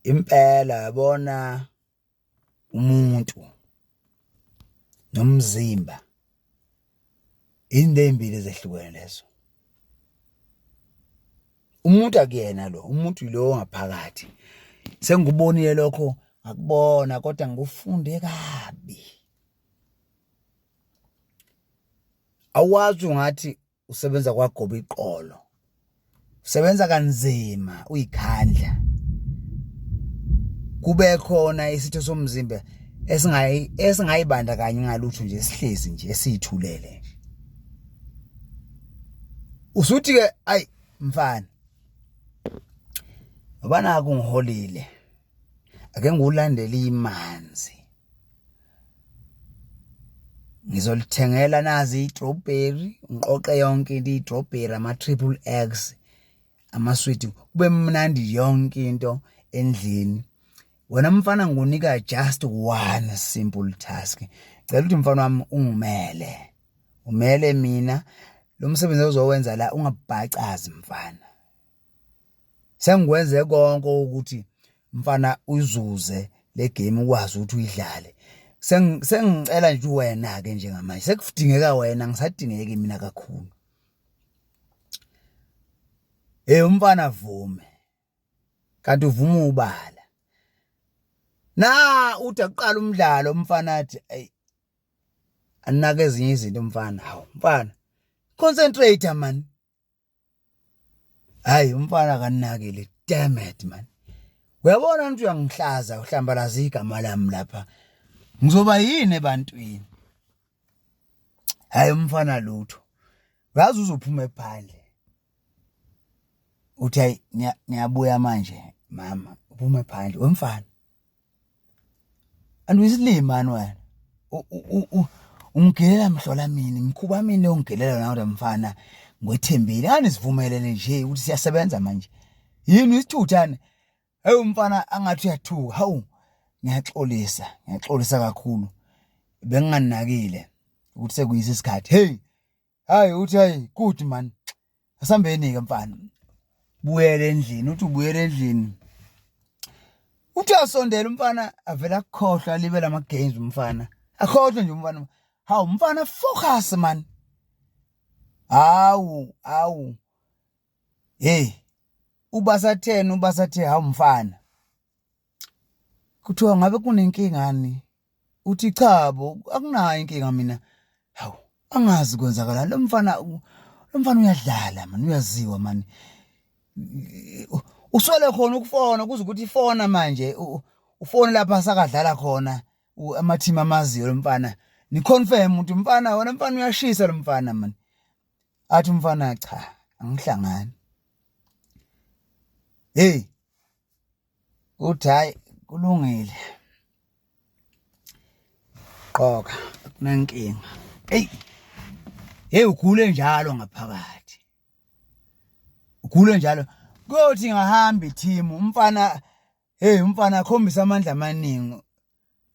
Impela yabona umuntu nomzimba izinto ezimbili ezehlukene lezo. Umuntu akuyena lo, umuntu yilo ongaphakathi. Sengikubonile lokho ngakubona kodwa ngikufunde kabi. Awazi ungathi usebenza kwagoba iqolo usebenza kanzima uyikhandla kube khona isitho somzimba esingayi esingayibandakanyi ngalutho nje sihlezi nje esithulele nje usuthi ke ayi mfana ngoba naku ngiholile ake ngiwulandele imanzi Ngizolithengela nazi i-strawberry, ngiqoqe yonke into i-strawberry, ama-triple X, amaswidi, kube mnandi yonke into endlini. Wena mfana ngikunika just one simple task. Cela ukuthi mfana wami ungimele, umele mina lo msebenzi ozowenza la ungabhacazi mfana. Sengikwenze konke ukuthi mfana uzuze le game ukwazi ukuthi uyidlale. Sengicela nje wena ke njengamanje sekudingeka wena ngisadingeki mina kakhulu. Hey umfana vume. Kanti uvuma ubala. Na uthi aqala umdlalo umfana athi ey anake ezinye izinto mfana. Hawu mfana. Concentrate man. Hayi umfana akanakile damn it man. Uyabona ukuthi uyangihlaza uhlambalaza igama lami lapha. Ngizoba yini ebantwini? Hayi umfana lutho. Uyazi uzophuma ephandle. Uthi hayi ngiyabuya manje mama uphuma phandle wemfana. And uyisilima ni wena. Ungigelela mhlola mina, mkhuba mina ongigelela nawe lo mfana ngwethembile. Ngani sivumelene nje ukuthi siyasebenza manje. Yini isithuthane? Hey umfana angathi uyathuka. Hawu ngiyaxolisa, ngiyaxolisa kakhulu. Benginganakile ukuthi sekuyisi isikhathi. Hey, hayi uthi hayi good man. Asambeni ke mfana. Buyele endlini, uthi ubuyele endlini. Uthi asondela umfana avela akukhohlwa alibe lama games umfana. Akhohlwe nje umfana. Hawu mfana focus man. Hawu, hawu. Hey, ubasatheni ubasathe hawu mfana. Kuthiwa ngabe kunenkingani? Uthi cha bo akunayo inkinga mina. Hawu angazi kwenzakalani lo mfana lo mfana uyadlala man uyaziwa man. Uswele khona ukufona kuze ukuthi ifona manje ufone lapha sakadlala khona ama team amaziyo lo mfana. Ni confirm ukuthi mfana wena mfana uyashisa lo mfana man. Athi umfana cha angihlangani. Hey uthi hayi kulungile qoka akunankinga hey hey ugule njalo ngaphakathi ugule njalo kuyothi ngahamba i-team umfana hey umfana akhombisa amandla amaningi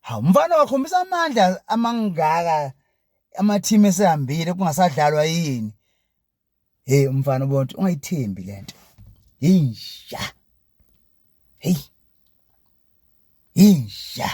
hawu umfana wakhombisa amandla amangaka ama-team esehambile kungasadlalwa yini Hey umfana ubona ukuthi ungayithembi lento. Yinja. Hey. Yinja.